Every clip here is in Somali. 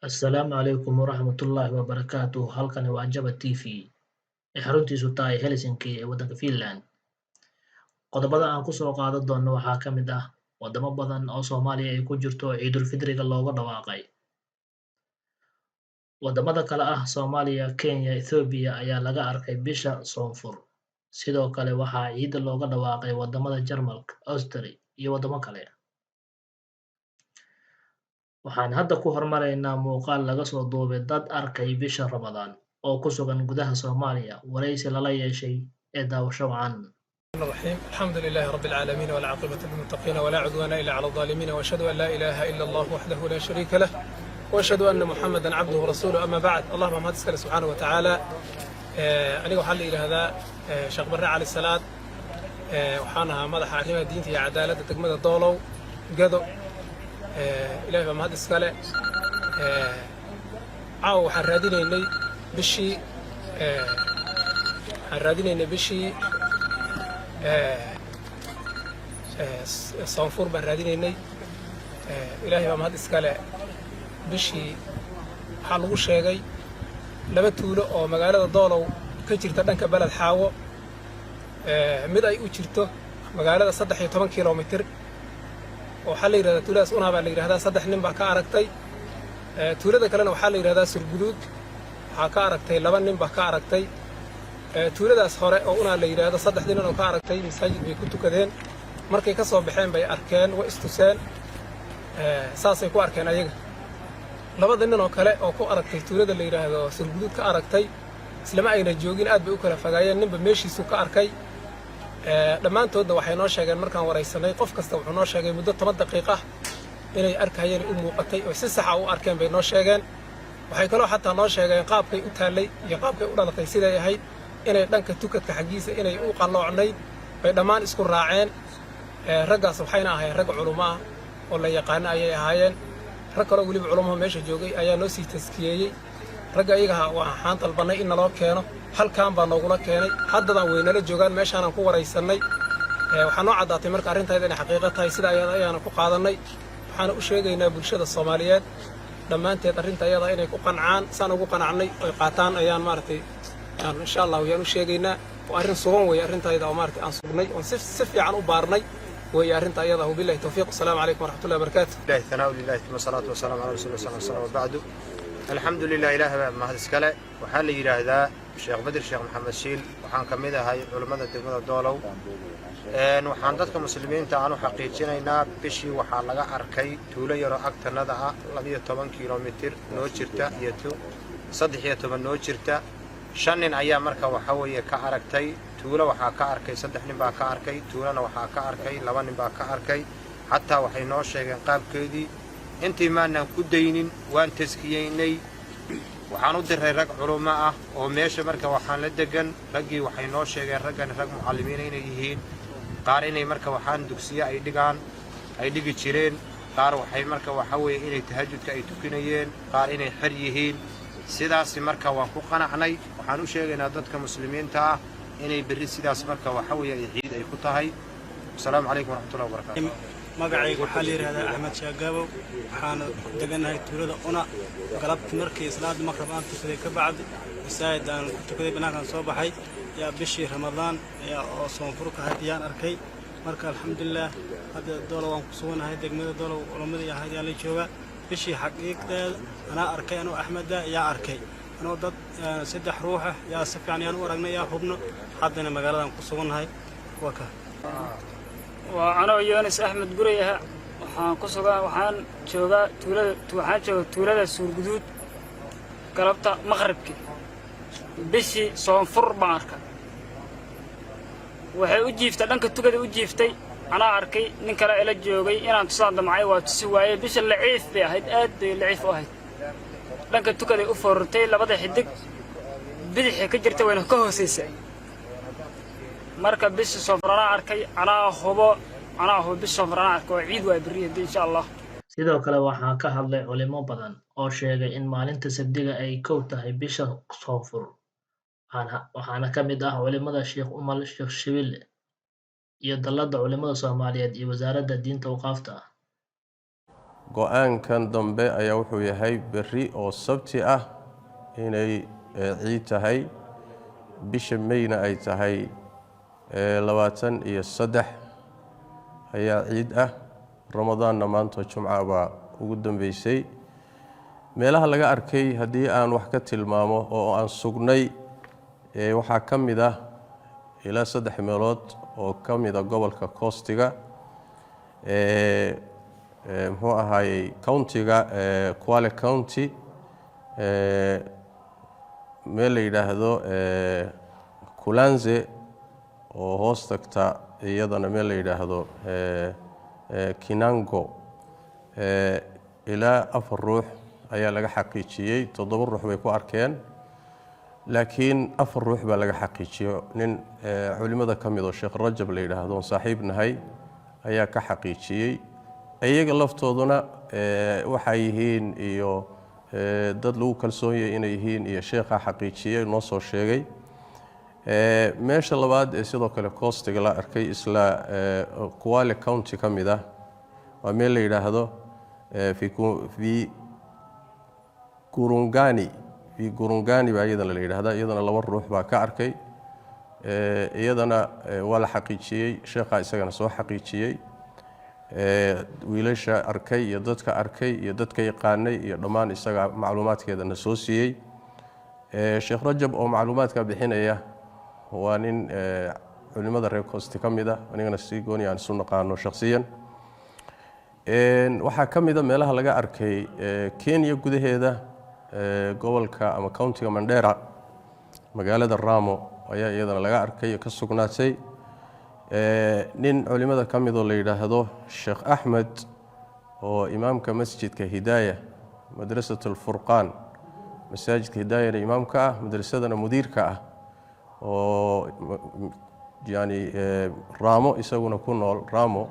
Assalaamu calaykum waraxmatullaahi wabarakaatuh. Halkani waa Jaba TV ee xaruntiisu tahay Helsinki ee waddanka Finland. Qodobada aan kusoo qaadan doono waxaa ka mid ah wadamo badan oo Soomaaliya ay ku jirto Ciidulfidriga looga dhawaaqay. Wadamada kale ah Soomaaliya, Kenya, Ethiopia ayaa laga arkay bisha Soonfur. Sidoo kale waxaa ciidda looga dhawaaqay wadamada Jarmalka, Austria iyo wadamo kale. Waxaan hadda ku hormaraynaa muuqaal laga soo duubay dad arkay bisha Ramadaan oo ku sugan gudaha Soomaaliya, waraysi lala yeeshay ee daawasho wacan. الرحيم، الحمد لله رب العالمين، والعاقبة للمتقين، ولا عدوان إلا على الظالمين، وأشهد أن لا إله إلا الله وحده لا شريك له، وأشهد أن محمدا عبده ورسوله، أما بعد. Allah mahad iskale subxaanahu wa tacaala. Aniga waxaa la yidhaahdaa Sheekh Barre Cali Salaad. Waxaan ahaa madaxa arrimaha diinta iyo cadaaladda degmada Doolow, Gado. Ilahay baa mahad iskale. Caawa waxaan raadinaynay bishii Soonfur baan raadinaynay. Ilaahay baa mahad iskale. Bishii waxaa lagu sheegay laba tuulo oo magaalada Doolow ka jirta dhanka Beled Xaawo, mid ay u jirto magaalada 13 kilomitir oo waxaa la yidhahdaa tuuladaas Unaa baa la yidhahdaa. Saddex nin baa ka aragtay. Tuulada kalena waxaa la yidhahdaa Surguduud, waxaa ka aragtay laba nin baa ka aragtay. Tuuladaas hore oo Unaa la yidhaahdo, saddexdii nin oo ka aragtay masaajid bay ku tukadeen. Markay ka soo baxeen bay arkeen, way istuseen, saasay ku arkeen ayaga. Labada nin oo kale oo ku aragtay tuulada la yidhaahdo Surguduud ka aragtay islama ayna joogin, aad bay u kala fogaayeen, ninba meeshiisuu ka arkay. Dhammaantoodna waxay noo sheegeen markaan waraysanay, qof kasta wuxuu noo sheegay muddo 10 daqiiq ah inay arkayeen, u muuqatay oo si saxa u arkeen bay noo sheegeen. Waxay kaloo xataa noo sheegeen qaabkay u taallay iyo qaabkay u dhalatay siday ahayd, inay dhanka tukadka xaggiisa inay u qalloocnayd bay dhammaan isku raaceen. Raggaas waxayna ahaayeen rag culummo ah oo la yaqaano ayay ahaayeen. Rag kaloo weliba culummaha meesha joogay ayaa noo sii taskiyeeyey. Ragga iyagaha waxaan dalbannay in naloo keeno, halkaan baa noogula keenay. Haddadaan weynala joogaan, meeshaanaan ku waraysannay. Waxaa noo caddaatay marka arrintayda inay xaqiiqo tahay, sida ayada ayaana ku qaadannay. Waxaana u sheegaynaa bulshada Soomaaliyeed dhammaanteed arrinta ayada inay ku qancaan saan ugu qanacnay oy qaataan ayaan maaragtay insha Allahu yaan u sheegaynaa. Oo arrin sugan weeye arrintayda oo maaragtay aan sugnay oon si fiican u baarnay weeye arrinta ayada. Wabillahi tawfiiq, wasalaamu calaykum waraxmatullahi wabarakaatu. Ilahi thanaa lillahi, uma salaatu wasalaamu calaa rasuuli sal slam, wabacdu. Alxamdu lilah, ilaah baa mahad iskale. Waxaa la yidhaahdaa Sheekh Badir Sheekh Maxamed Shiil. Waxaan ka mid ahay culammada degmada Doolow. Waxaan dadka muslimiinta aan u xaqiijinaynaa bishii waxaa laga arkay tuulo yaroo agtanada ah, 12 kilomitir noo jirta iyo 13 noo jirta. Shan nin ayaa marka waxa weeye ka aragtay. Tuulo waxaa ka arkay saddex nin baa ka arkay, tuulona waxaa ka arkay laba nin baa ka arkay. Xataa waxay noo sheegeen qaabkeedii. Intii maanaan ku daynin, waan taskiyeynay. Waxaan u diray rag culummo ah oo meesha marka waxaan la degan. Raggii waxay noo sheegeen raggani rag mucallimiina inay yihiin, qaar inay marka waxaan dugsiye ay dhigaan ay dhigi jireen, qaar waxay marka waxa weeye inay tahajudka ay tukinayeen, qaar inay xer yihiin. Sidaasi marka waan ku qanacnay. Waxaan u sheegaynaa dadka muslimiinta ah inay berri sidaas marka waxa weeye ay ciid ay ku tahay. Wasalaamu calaykum waraxmatullahi wabarakatu. Magacayga waxaa la yidhahdaa Axmed Shaagaabow. Waxaana deganahay tuulada Una. Galabti markii salaada maqrab aan tukaday ka bacdi, masaajid aan ku tukaday, bannaankaan soo baxay, yaa bishii Ramadaan ayaa oo soonfurka ahayd ayaan arkay. Marka alxamdulilah, hadda Doolow waan ku suganahay, degmada Doolow culamadii ahayd yaa la joogaa. Bishii xaqiiqdeeda anaa arkay, anoo Axmeda yaa arkay, anoo dad saddex ruuxa yaa si fiican yaan u aragnay, yaa hubno. Haddana magaaladan ku sugannahay waa ka. Waa anoo Yoonis Axmed Guray ah. Waxaan ku sugan, waxaan joogaa tuulada, waxaan joogaa tuulada Suurguduud. Galabta maqribkii bishii Soonfur baan arkay. Waxay u jiiftay dhanka tugada u jiiftay. Anaa arkay, nin kale ila joogay inaan tusaan damcay, waa tusi waayey. Bisha laciif bay ahayd, aad bay laciif u ahayd. Dhanka tukaday u foorartay, labada xidig bidixii ka jirta wayna ka hoosaysa. Marka bisha Soonfur anaa arkay, anaa hubo. Anaa aho bisha Soonfur anaa arka, waa ciid, waa berri hadii, insha Allah. Sidoo kale waxaa ka hadlay culimo badan oo sheegay in maalinta Sabtiga ay kow tahay bisha Soonfur, waxaana ka mid ah culimada Sheekh Umal Sheekh Shibile iyo Dalladda Culimada Soomaaliyeed iyo Wasaaradda Diinta Awqaafta. Go-aankan dambe ayaa wuxuu yahay berri oo Sabti ah inay ciid tahay, bisha Meyna ay tahay 23 ayaa ciid ah. Ramadaanna maanta Jumca baa ugu dambeysay. Meelaha laga arkay haddii aan wax ka tilmaamo oo aan sugnay, waxaa ka mid ah ilaa saddex meelood oo ka mida gobolka Coastiga, muxuu ahaayey, countyga Kwale County, meel la yidhaahdo Kulanze oo hoos tagta iyadana meel la yidhaahdo Kinango. Ilaa afar ruux ayaa laga xaqiijiyey. Toddoba ruux bay ku arkeen, laakiin afar ruux baa laga xaqiijiyey. Nin culimada ka mid oo Sheekh Rajab la yidhaahdo oon saaxiib nahay ayaa ka xaqiijiyey. Iyaga laftooduna waxay yihiin iyo dad lagu kalsoon yahay inay yihiin iyo sheekhaa xaqiijiyey, noo soo sheegay. Meesha labaad ee sidoo kale Coastiga la arkay, isla Kwale County ka mid ah, waa meel la yidhaahdo Fi Gurungani. Fi Gurungani baa iyadana la yidhahdaa. Iyadana laba ruux baa ka arkay. Iyadana waa la xaqiijiyey, sheekhaa isagana soo xaqiijiyey. Wiilasha arkay iyo dadka arkay iyo dadka yaqaanay iyo dhammaan isaga macluumaadkeedana soo siiyey. Sheekh Rajab oo macluumaadka bixinaya waa nin culimada reer Coasti ka mid ah, anigana si gooni aan isu naqaano shakhsiyan. Waxaa ka mid a meelaha laga arkay Kenya gudaheeda, gobolka ama countyga Mandera, magaalada Ramo ayaa iyadana laga arkay ka sugnaatay. Nin culimada ka midoo la yidhaahdo Sheekh Axmed oo imaamka masjidka Hidaaya, Madrasat Alfurqaan, masaajidka Hidaayana imaamka ah, madrasadana mudiirka ah, oo yani Raamo isaguna ku nool Raamo,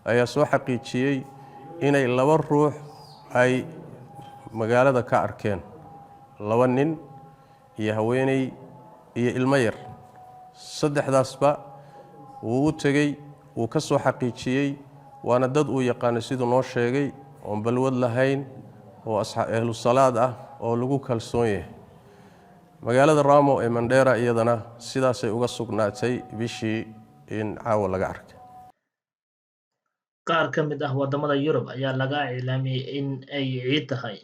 ayaa soo xaqiijiyey inay laba ruux ay magaalada ka arkeen, laba nin iyo haweeney iyo ilmo yar. Saddexdaasba wuu u tegey, wuu ka soo xaqiijiyey, waana dad uu yaqaano siduu noo sheegay, oon balwad lahayn oo ahlu salaad ah oo lagu kalsoon yahay. Magaalada Ramo ee Mandheera iyadana sidaasay uga sugnaatay bishii in caawa laga arkay. Qaar ka mid ah waddamada Yurub ayaa laga iclaamiyey in ay ciid tahay.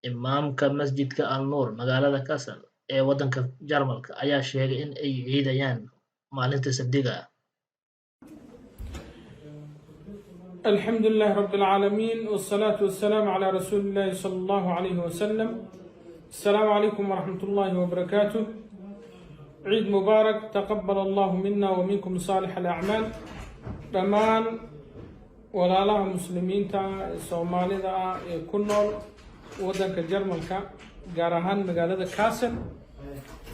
Imaamka masjidka Al Nuur magaalada Kassel ee waddanka Jarmalka ayaa sheegay in ay ciidayaan maalinta Sabtiga. الحمد لله رب العالمين، والصلاة والسلام على رسول الله صلى الله عليه وسلم. السلام عليكم ورحمة الله وبركاته. عيد مبارك، تقبل الله منا ومنكم صالح الأعمال. Dhammaan walaalaha muslimiinta ee Soomaalida ah ee ku nool waddanka Jarmalka, gaar ahaan magaalada Kassel,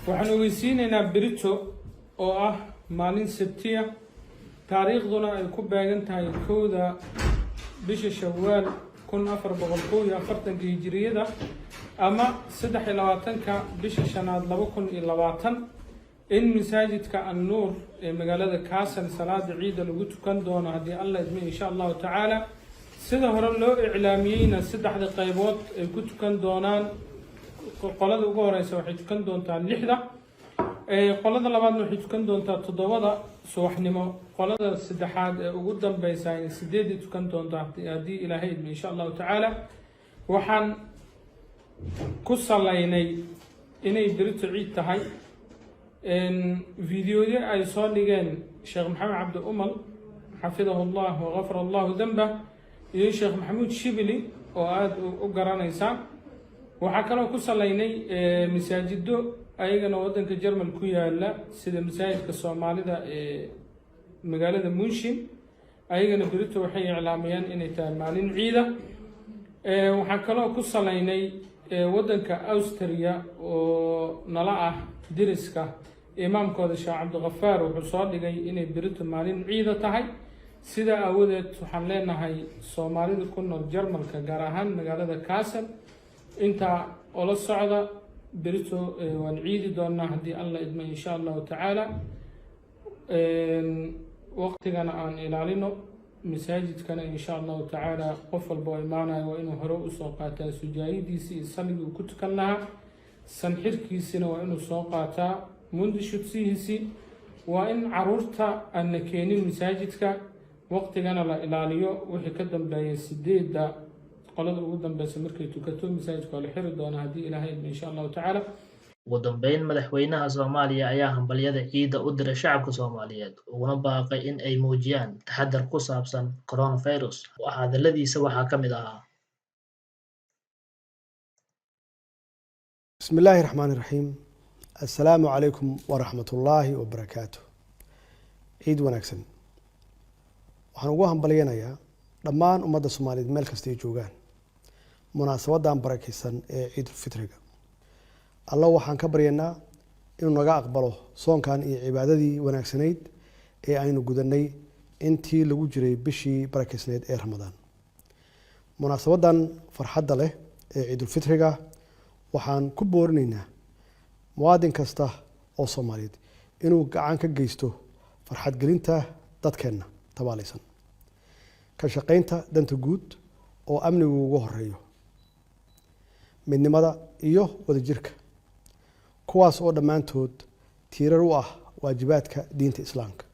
waxaan ogeysiinaynaa berito oo ah maalin Sabtiya, taariikhduna ay ku beegan tahay 1da bisha Shawaal 1441-ka Hijiriyada ama 23-ka bisha shanaad 2020, in masaajidka Annuur ee magaalada Kassel salaada ciidda lagu tukan doono, haddii Alla idmo, insha Allahu tacaala. Sida hore loo iclaamiyeyna, saddexda qaybood ay ku tukan doonaan: qolada ugu horeysa waxay tukan doontaa 6da, qolada labaadna waxay tukan doontaa 7da subaxnimo, qolada saddexaad ee ugu dambeysa ay 8dii tukan doontaa, haddii Ilaahay idmo, insha Allahu tacaala. Waxaan ku salaynay inay berito ciid tahay videoyo ay soo dhigeen Sheekh Maxamed Cabdi Umal, xafidahu Allah wagafara Allahu danbah, iyo Sheekh Maxamuud Shibili oo aada u garanaysa. Waxaa kaloo ku salaynay masaajido ayagana waddanka Jermal ku yaala, sida masaajidka Soomaalida ee magaalada Munshin, ayagana berito waxay iclaamiyaan inay tahay maalin ciida. Waxaan kaloo ku salaynay waddanka Austria oo nala ah diriska, imaamkooda Sheekh Cabdikafaar wuxuu soo dhigay inay berito maalin ciida tahay. Sidaa aawadeed waxaan leenahay Soomaalida ku nool Jarmalka, gaar ahaan magaalada Kassel, intaa ola socda. Berito waan ciidi doonaa haddii Alla idmo, insha Allahu tacaala. Waqtigana aan ilaalino, masaajidkana insha Allahu tacaala qof walba oo imaanayo waa inuu hore usoo qaataa sujaayidiisii iyo salligii uu ku tukan lahaa, sanxirkiisina waa inuu soo qaataa, Mundschutz-ihiisii. Waa in caruurta aan la keenin masaajidka, waqtigana la ilaaliyo. Wixii ka dambeeya 8-da, qolada ugu dambeysa markay tukato, masaajidka waa la xiri doonaa haddii Ilaahay idmo, insha Allahu tacaala. Ugu dambeyn, madaxweynaha Soomaaliya ayaa hambalyada ciidda u diray shacabka Soomaaliyeed, uguna baaqay in ay muujiyaan taxadar ku saabsan coronavirus. Hadalladiisa waxaa ka mid ahaa: بسم الله الرحمن الرحيم. السلام عليكم ورحمة الله وبركاته. Ciid wanaagsan. Waxaan ugu hambalyanayaa dhammaan ummadda Soomaaliyeed meel kasta ay joogaan munaasabadan barakeysan ee Ciidulfitriga. Alla waxaan ka baryaynaa inuu naga aqbalo soonkan iyo cibaadadii wanaagsanayd ee aynu gudanay intii lagu jiray bishii barakeysnayd ee Ramadaan. Munaasabadan farxadda leh ee Ciidulfitriga waxaan ku boorinaynaa muwaadin kasta oo Soomaaliyeed inuu gacan ka geysto farxadgelinta dadkeenna tabaalaysan, ka shaqeynta danta guud oo amnigu ugu horeeyo, midnimada iyo wadajirka, kuwaas oo dhammaantood tiirar u ah waajibaadka diinta Islaamka.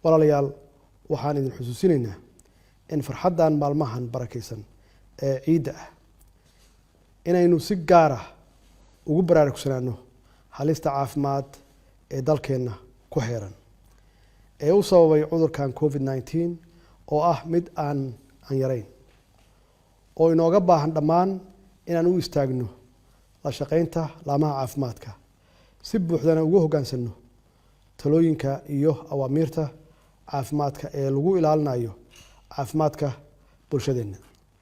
Walaalayaal, waxaan idin xusuusinaynaa in farxaddan maalmahan barakeysan ee ciidda ah inaynu si gaar ah ugu baraarugsanaano halista caafimaad ee dalkeenna ku xeeran ee u sababay cudurkan COVID-19, oo ah mid aan yarayn oo inooga baahan dhammaan inaan u istaagno la shaqeynta laamaha caafimaadka, si buuxdana ugu hoggaansanno talooyinka iyo awaamiirta caafimaadka ee lagu ilaalinayo caafimaadka bulshadeenna.